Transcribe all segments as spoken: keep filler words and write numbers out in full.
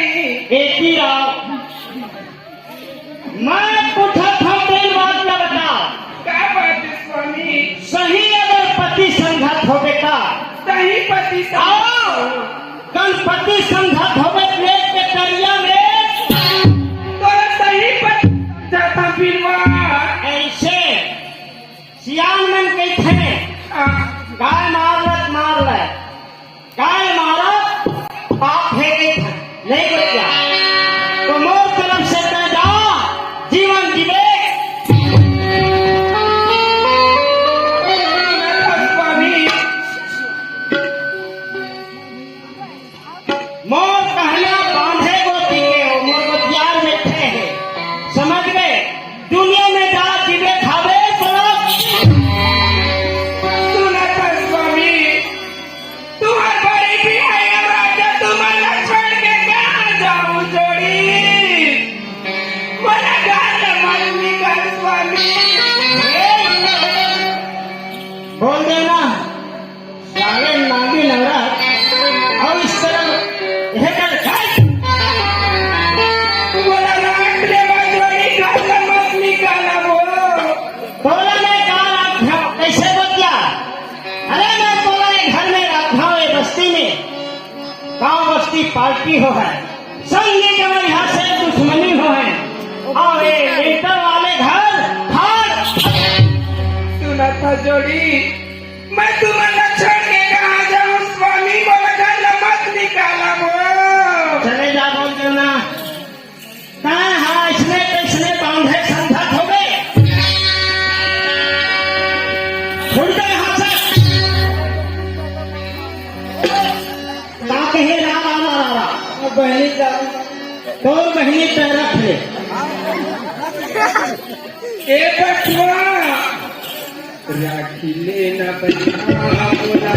एती राव, मैं पूछत हंव, तेन बात ला बता। का बात हे स्वामी? सही अगर पति संघत होबे का? सही पति संघत। आओ, गणपति संघत होबे प्लेट के तरिया में। तोला सही पति समझत हंव बिरवा। अइसे सियान मन कहिथे, हाँ। गाय मार ले त मार ले, गाय मारत पाप हे कहिथे, नहीं बचिया। तो मोर तरफ से तैं जा, जीवन जीवे। स्वामी, मोर कहना बांधे गोती के हो, मोर गोतियार में थे है। समझ गए? दुनिया में जा जीवे खावे, सुनो। सुनत स्वामी, तुम्हार बड़ी भी है, अब राजा तुम्हारा छोड़ के कहाँ जाऊं जोड़ी? मोला घर ले मत निकाल स्वामी। बोल देना, साले नागी नवरा, अब इस तरह हे कर खाई। मोला राख ले बा जोड़ी, घर ले मत निकाल अब। तोला मैं का राख हंव, कइसे बतला? अरे मैं तोला ये घर में राख हंव, ये बस्ती में। गांव बस्ती पार्टी हो है, संगी जवान यहाँ से दुश्मनी हो है। अउ ये लेंटर वाले घर फाड़। सुनत हस जोड़ी, मैं तुमन ला छोड़ के कहाँ जाऊँ स्वामी, मोला घर ला मत निकाला वो। चले जा बोल देना। तैं हा अइसने तइसने बांधे संघत होबे। छोड़ दे हाथ से। का कहे रा, रा, रा, रा, रा। बहिनी जा। तोर बहिनी तैं रख ले। ए बचवा। राखी लेना बचवा मोला।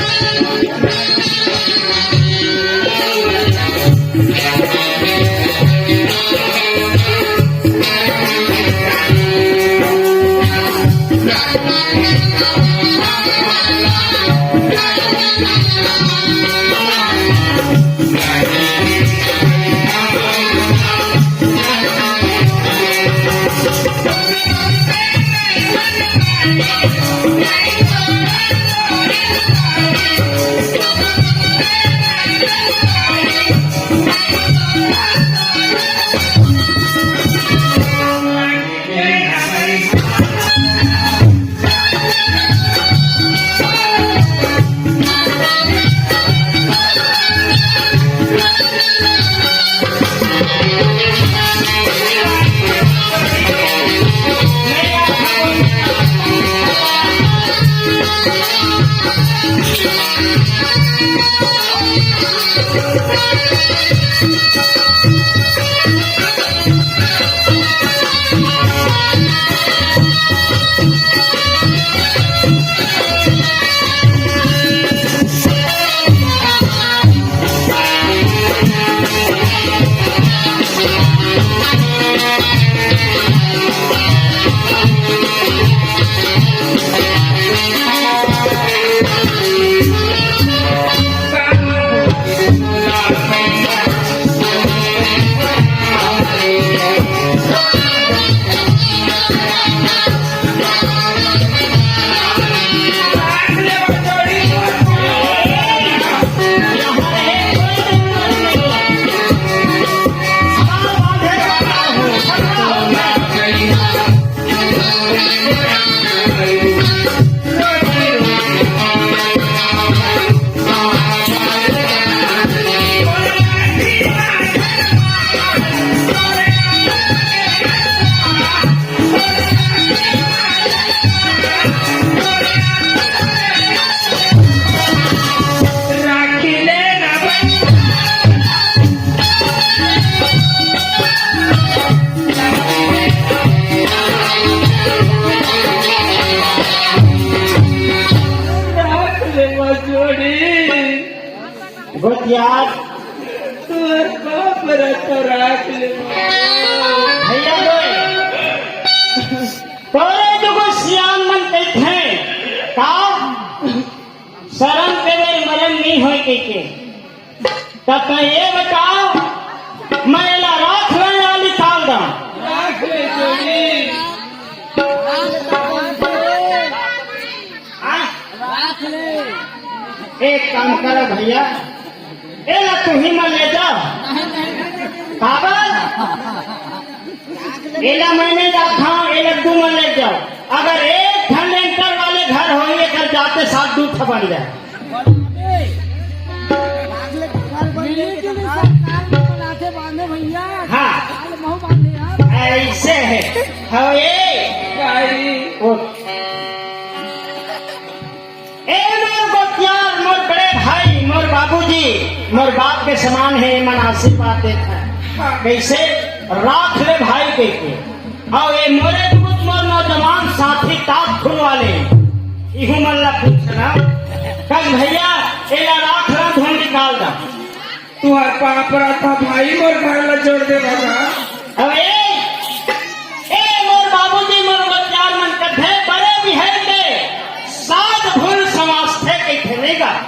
राख ले बा जोड़ी। गोतियार। तोर बाप रता राख ले। भैया लोग, तोरे जो को सियान मन कहिथे, का? शरम के बेर मरम नहीं होय कहिके। त तैं ये बताओ, एक काम करो भैया, एला तुही मन ले जाओ। काबर? एला मैं नहीं जात हूँ, एला तू मन ले जाओ। अगर एक ठन लेंटर वाले घर होही, एकर जाते साथ दू ठन बन जाए। हाँ, ऐसे है। हाँ, ये भाई। ओ। ए मोर गोतियार, मोर बड़े भाई, मोर बाबूजी, मोर बाप के समान हे, ए मन आशीर्वाद देत हे। हाँ। कइसे? राख ले भाई कहिके। अउ ए मोरे दूत मोर नौजवान साथी ताक खुन वाले, इहू मन ला पूछना। कस भैया, एला राख ला धुन निकाल दा। तुहर पाप रथा भाई, मोर घर ला जोर दे बगा। अबे, ए मोर बाबूजी, मोर बतियार मन कथे, बड़े बिहाई के सात भूल समाज थे कहिथे नहीं गा।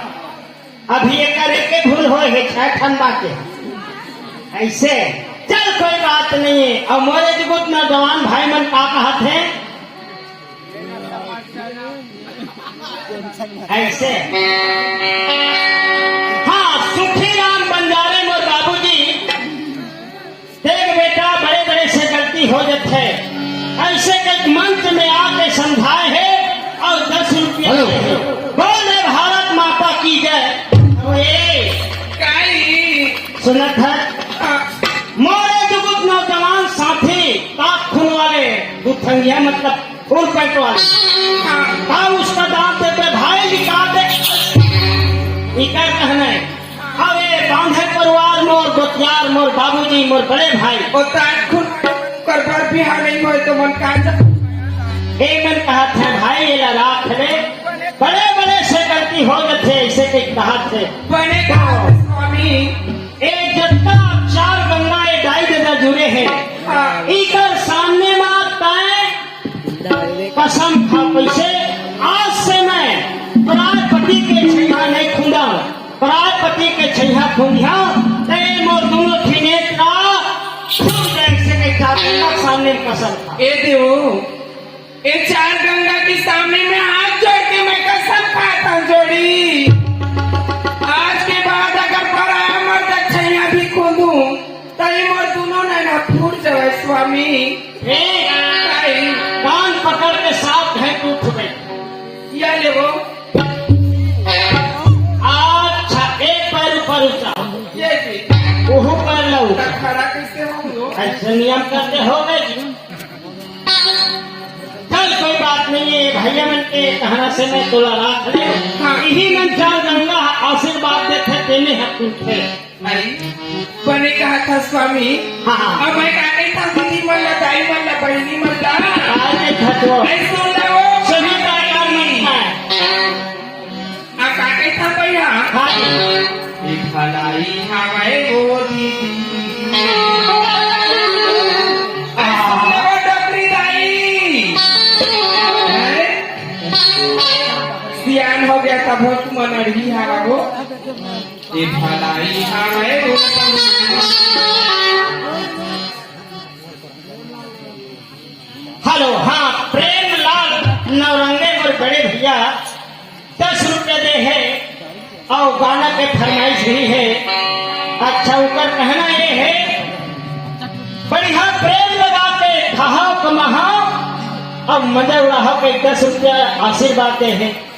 अभी एकर एके भूल होय हे, छह ठन बाके। ऐसे, चल कोई बात नहीं हे। अउ मोरे जुगुत नौजवान भाई मन का कहत हे? ऐसे। हाँ, सुखी राम बंजारे मोर बाबूजी, देख बेटा, बड़े-बड़े से गलती हो जाथे। ऐसे के मंच में आके समझाए हे अउ दस रुपया हेलो। दे हे। बोले भारत माता की जय। अरे, काई? सुनत हे? हाँ। मोरे जुगुत नौजवान साथी, ताक खुन वाले, दुथंगिया मतलब फुल पैंट वाले। हाँ। का उसका दांत देते भाई निकाल दे। इकर कहना हे। अबे बांधे परिवार मोर, गोतियार मोर, बाबूजी मोर, बड़े भाई। ओ ताक खुन कर बर बिहाव नहीं होय तो मन का जा। ए मन कहत हे भाई, एला राख ले। बड़े-बड़े से गलती हो जाथे, ऐसे के कहत हे। बने कहत हे स्वामी। ए जतका चार गंगा ए दाई ददा जुरे हे। हाँ। इकर सामने मा तैं कसम खा कइसे, आज से मैं पराय पति के छैहा नहीं खुंदा, पराय पति के छैहा खुंदिया, तैं मोर दूनों ठिनेत ला छूट जाए से कहिथे, सामने कसम खा। ए देव, ए चार गंगा के सामने में हाथ जोड़ के मैं कसम खाता हूँ, जोड़ी। आज के बाद अगर पराया मर्द के छैहा भी खुंदूं, तई मोर दूनों नैना फूट जावे, स्वामी। ए, ताई। कान पकड़ के साफ है, तू उठ बैठ। या ले वो। अच्छा, एक पैर ऊपर ऊंचा। ये जी। ओहू पैर ला ऊंचा। खड़ा कैसे हो? ऐसे नियम करते हो गए जी। चल, कोई बात नहीं हे, भैया मन के कहना से मैं तोला राख ले। हाँ। इही मन चार गंगा आशीर्वाद देथे, तेने हक उठे। अरे, बने कहत हस स्वामी। हाँ, हाँ। अब मैं का कहिथंव दीदी मन ला, दाई मन ला, बहिनी मन ला? का कहिथस वो? ऐ सुन ला वो। सभी का यार मन है। आ, का कहिथंव भैया? हाँ। ए भलाई हवय वो दीदी। आ, सुन ला वो डबरी दाई। हैं? सियान हो गया तब हो तुम अनरही हवा वो। ए भलाई हवय वो। हेलो, हाँ, प्रेमलाल नौरंगे मोर बड़े भैया दस रुपया दे हे अउ गाना के फरमाइश भी हे। अच्छा, ओकर कहना ये हे, बढ़िया प्रेम लगा के खाहव कमाहव अउ मजा उड़ाहव के दस रुपया आशीर्वाद दे हे।